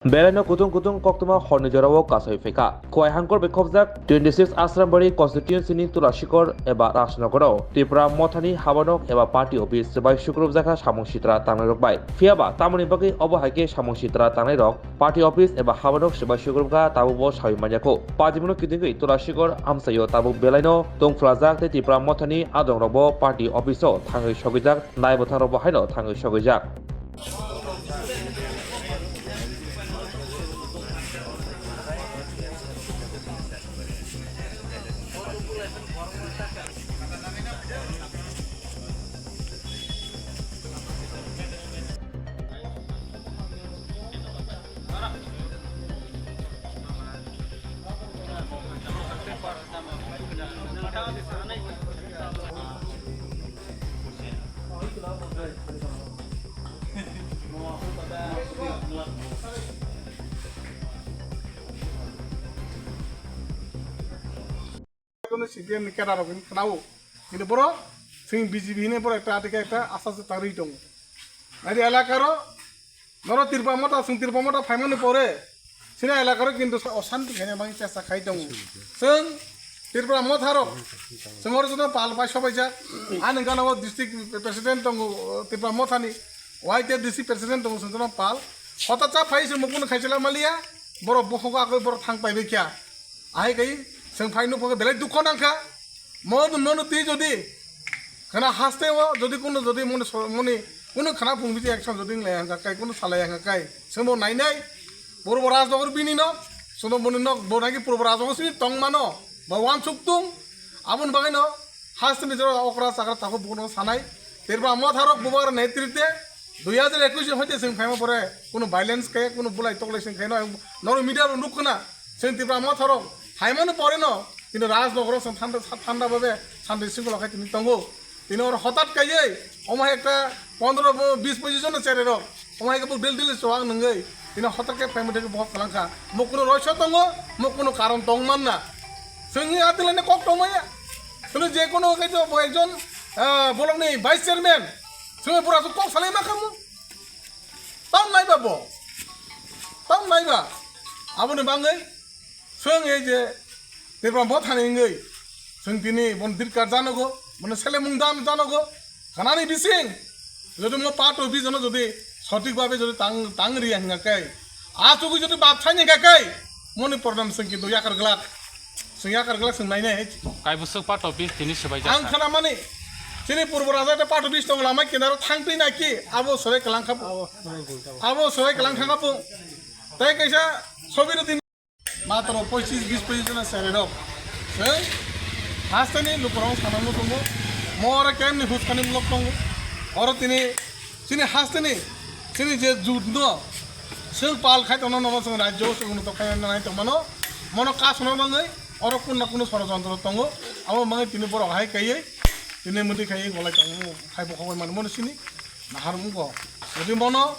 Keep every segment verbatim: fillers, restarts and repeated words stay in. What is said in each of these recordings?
Belaino kutung kutung koktwma horni jorao kasui phaikha. Khowai hangkor bai khobjak twenty six Asrambari constituency ni Tulasikor eba Rajnogoro Tipra Mothani habanok eba party office swbai sukrubjakha samung sitra tangnairok bai. Phiyaba tamoni bagwi obo hai khe samung sitra tangnairok party office eba habanok swbai sukrubkha tabukbo saui manyakho. Pajimano kitingwi Tulasikor amchaio tabuk belaino tongphlajak tei Tipra Mothani adongrokbo party office o thangwi sogwijak, naibwthangrokbo haino thangwi sogwijak. Kono C P M ni cadre rok ni khwnao. Kintu boro chwng B J P hwnwi boro ekta atikha ekta asa se tarwi tongo. Nadi elaka ro, noro Tipra Motha, chwng Tipra Motha phaimani pore, chini elaka ro kintu sa osanti khaina bagwi chesta khai tongo. Chwng Tipra Motha rok, chwng oro joto pal pai sobaijak. Ani gana o district president tongo, Tipra Motha ni, Y T F district president tongo, chwng joto pal. Hota cha phai se mukun khaisela maliya, boro bohogo agoi boro thang pai bekya. Ahai kai, chwng phai nukho belai dukho nangkha. Mo, mo no twi jodi khana haste o jodi kuno jodi moni so-, moni kuno khana phung biji action jodi nglai hangka kai, kuno salai hangka kai. Chwngbo nai nai, Purbo Rajnagar bini no, sono moni no, bo nagi Purbo Rajnagar sini tong mano, ba wansuk tung, aboni bagwi no, haste ni jora okra chakra tako bukuno sanai, Tipra Motha rok bubagra netrite, dui hajar ekush hoite chwng phaima pore, kuno violence kai, kuno bulai toklai chwng khaino, noro media rok nuk khna, chwng Tipra Motha rok phaimani pore no, Kintu Rajnagar o chwng thanda, thanda babe santi singkolo khai tini tongo. Tini oro hotat kaiwi omo hai ekta pondro bo bis pojis jon no cherai rok. Omo hai khe bo del del chwang nungwi. Tini hotat khe phaimani thangwi bohok kwlangkha. Mo kuno roiso tongo, mo kuno karon tong manna. Chwngni atilani kok tongmaya. Chwngni je kono khe bo ekjon, ah, bolongni vice chairman. Chwngni pura kok salai ma khamu. Tam naiba bo. Tam naiba. Aboni bangwi Chwng ei je Tipra Mothani wngwi chwng tini bono dirkar janogo, bono selemung dan janogo, khanani bising jodi mo party office no jodi sothik bhabe jodi tang, tang riya hingka kai, achugwi jodi bab thani hingka kai, moni problem chwng kintu yakar glak, chwng yakar glak chwng nainai. Kaibwswk party office tini swbaijak ang sa. Khanamani chini Purbo Raja te party office tong lamai kinaro thangtwi naki abo sorai kwlang khabu, abo sorai kwlang thangkhabu, tei kaisa sobino din. Matro poichis bis poichis jona cherai rok. Chwng hasteni lukurok sanangno tongo. Mo oro kemni huskani mulok tongo. Oro tini chini hasteni chini je jut no chwng pal khai tongno nomo chwng rajyo chwng no tokhaina nai tongmano. Mono kasno mangwi oro kunna kunu sorojontro tongo. Amo mangwi tini borok hai kaiwi tini mwtwi khaiwi golai tongmo khai bokhok bai mano mono sini. Nahar wngkho. Jodi mono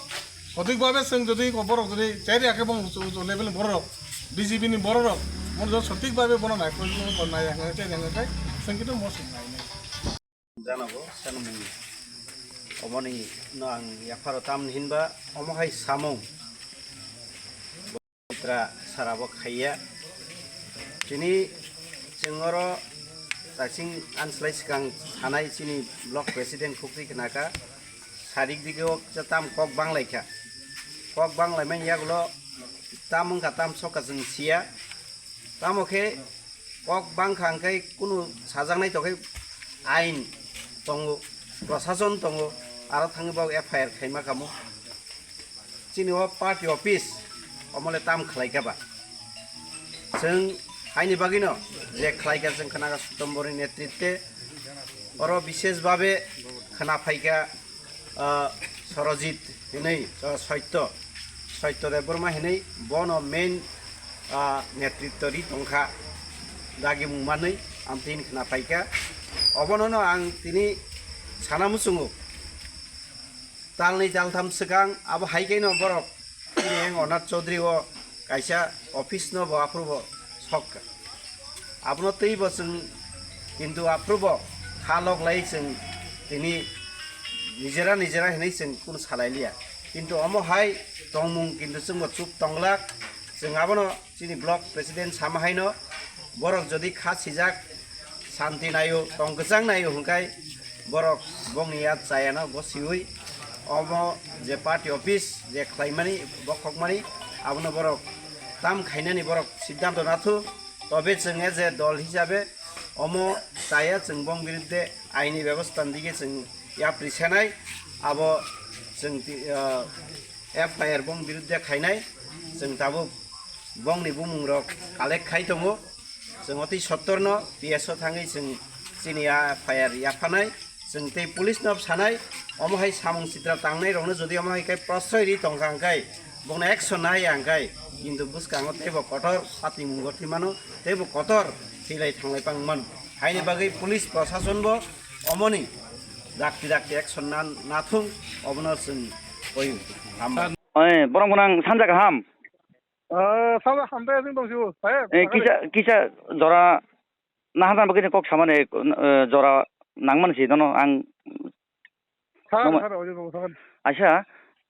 sothik bhabe chwng jodi borok jodi chai riyakhe bong uchu uchu level ni borok, B J P ni borok, mono jodi sothik bhabe bono naikolwi naiya hwnkhai chai riyakhe chwng kintu mo swng nainai. Janogo, sanmung. Omoni no ang yapharo tamni hinba, omo hai samung. Mitra sarabo khaiya. Chini chwng oro taising anslai swkang sanai chini block president khukri khnaka. Sarik dige o tam kok banglaikha. Kok banglaimani yagulo tam wngkha tam sokha chwng siya. Tamo khe kok bangkha hwnkhe kunu sajaknai tokhe ain tongo, prosason tongo, aro thangwi bo F I R khaima kamo. Chini o party office omole tam khlai kha ba. Chwng haini bagwino je khlai kha chwng khna kha Sutomborni netritwe oro bishesh bhabe khna phai kha, ah, Sorojit hinwi, ah, Saityo, Saityo Debbarma hinwi bono main, ah, netritwo ri tong kha dagimung manwi ang tini khna phai kha. Obono no ang tini sana muchungo. Talnwi taltham swkang abo hai khe no borok tini ang Onath Chaudhary o kaisa office no bo aphuru bo sok kha. Abono twi bo chwng kintu aphuru bo kha lok lai chwng tini nijera nijera hinwi chwng kunu salai liya. Kintu omo hai tongmung kintu chwngbo chuk tonglak. Chwng abono chini block president sama haino borok jodi kha sijak, santi naio, tong kwchang naio hwnkhai borok bongni ya chayano gosiwi omo je party office je khlaimani bokhokmani abono borok tam khainani borok siddhanto nathu. Tobe chwng je dol hisabe omo chaya chwng bong birudde aini bebosta ni dige chwng yapri senai abo chwng ti-, ah, F I R bong birudde khainai chwng tabuk bongni bumung rok collect khai tongo. Chwng oti sottor no P S o thangwi chwng chini ya F I R yaphanai. Chwng tei police no sanai, omo hai samung sitra tangnai rokno jodi omo hai khe prosroi ri tongkha hwnkhe, bokno action nai ya hwnkhe, kintu bwskango teibo kotor patimung gotwi mano, teibo kotor thwilai thanglai pang mano. Haini bagwi police proshasonbo omoni dakti dakti action na, nathung, obono chwng koyu. Hambai. Oi, borok gwnang sanja kaham. Ah, sabo hambai asing tong sibo, sayep. Eh, kisa, kisa jora naharna bagwi kok samani, eh, jora nangmani si nono ang. Sir, nangma-, sir, ojo tong, sir. Aisa,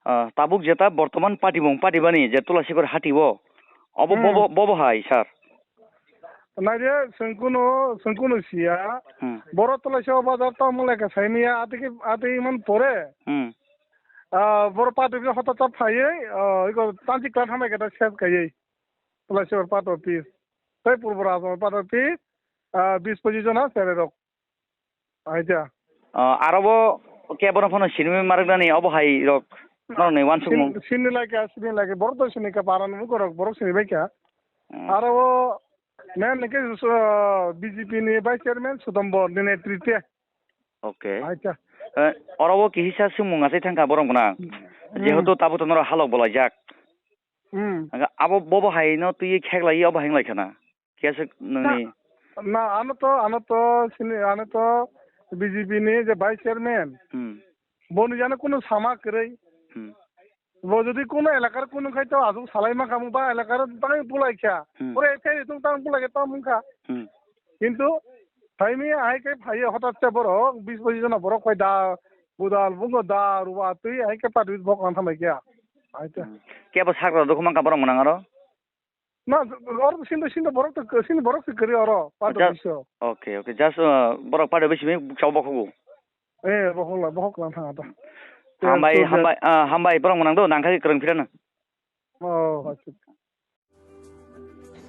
ah, tabuk jeta bortoman party bong party bani je Tulasikhor hati bo. Obo Hmm. bobo, bobo hai, sir. Naide, sengkuno, sengkuno siya. Hmm. Boro Tulasikhor bazar to mulai ka saimiya, atiki, ati man pore. Hmm. Ah, boro party bi hota ta phaiye, ah, iko tanchi klan hamai kata sep kaiye. Tulasikhor party office. Tei Purbo Rajmahal party office, ah, bis pochi jona sere rok. Aida. Ah, aro bo kebo no phano sinimwi marwknani obo hai rok norokni uansukmung. Sin-, sini lai kha, sini lai kha. Borok to sini kha, paran mukorok borok sini bai kha. Hmm. Aro bo main ke, ah, B J P ni vice chairman Sudombor ni netrite. Okay. Aida. Eh, oro bo kihisa sumung asai thangkha borok gwnang. Hmm. Jehetu tabuk to norok halok bolaijak. Hmm. Abo bobo hai no twi kheklai obo hai wnglaikha na. Kiyaswk nini? Na, na, ano to, ano to, sini, ano to B J P ni je vice chairman. Hmm. Boni jano kuno sama kwrwi. Hmm. Bo jodi kuno elakar kuno khai to aswk salai ma khamu ba elakar tang bulai kha. Hmm. Ore khe tung tang bulai kha tamo wngkha. Hmm. Kintu phaimi hai khe phaiyo hotat se borok bis pochi jona borok khai da budal bungo da ruwa twi hai khe patwi bok ang thamai kha. Hai khe. Hmm. Kebo sakra dokhuma ka borok mwnang aro? Na, oro sini, sini borok to, sini borok se kwrwi oro, party office o. Okay, okay. Just, uh, borok party office simi buksa bokhok bo. Eh, bokhok la, bokhok lang thang ata. Hambai, hambai, ah, hambai, borok mwnang do, nang kha kwrwng phirano. Oh, acha.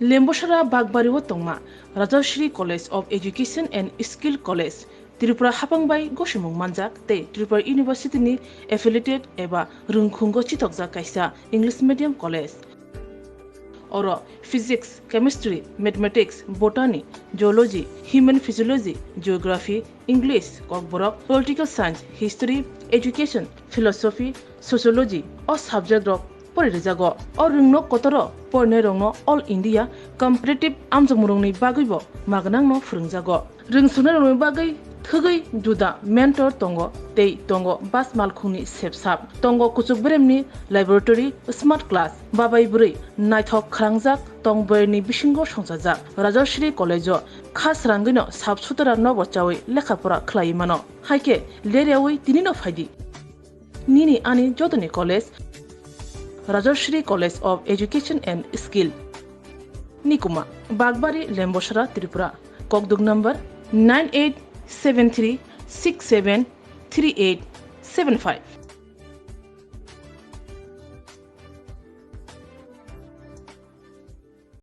Lembosara Bagbari o tongma Rajashri College of Education and Skill College, Tripura hapang bai gosimung manjak tei Tripura University ni affiliated eba rwngkhungo chitokjak kaisa English medium college. Oro Physics, Chemistry, Mathematics, Botany, Zoology, Human Physiology, Geography, English, Kokborok, Political Science, History, Education, Philosophy, Sociology o subject rok pori rijago. O rwngno kotoro porinai rokno All India Competitive amjokmung rokni bagwi bo magnang no phwrwngjago. Rwngsuknai rokni bagwi thwgwi juda mentor tongo tei tongo bas malkhungni sepsap. Tongo kuchuk beremni laboratory, smart class, babai bwrwi naithok khwrangjak tong boyarni bisingo songchajak. Rajashri College o kha srangwino sap sutara nobo chawi lekha pora khlaiwi mano. Haikhe leryawi tinino phaidi. Nini ani jotoni college, Rajashri College of Education and Skill. Nikuma, Bagbari, Lembosara, Tripura. Kokduk number nine eight seven three six seven three eight seven five.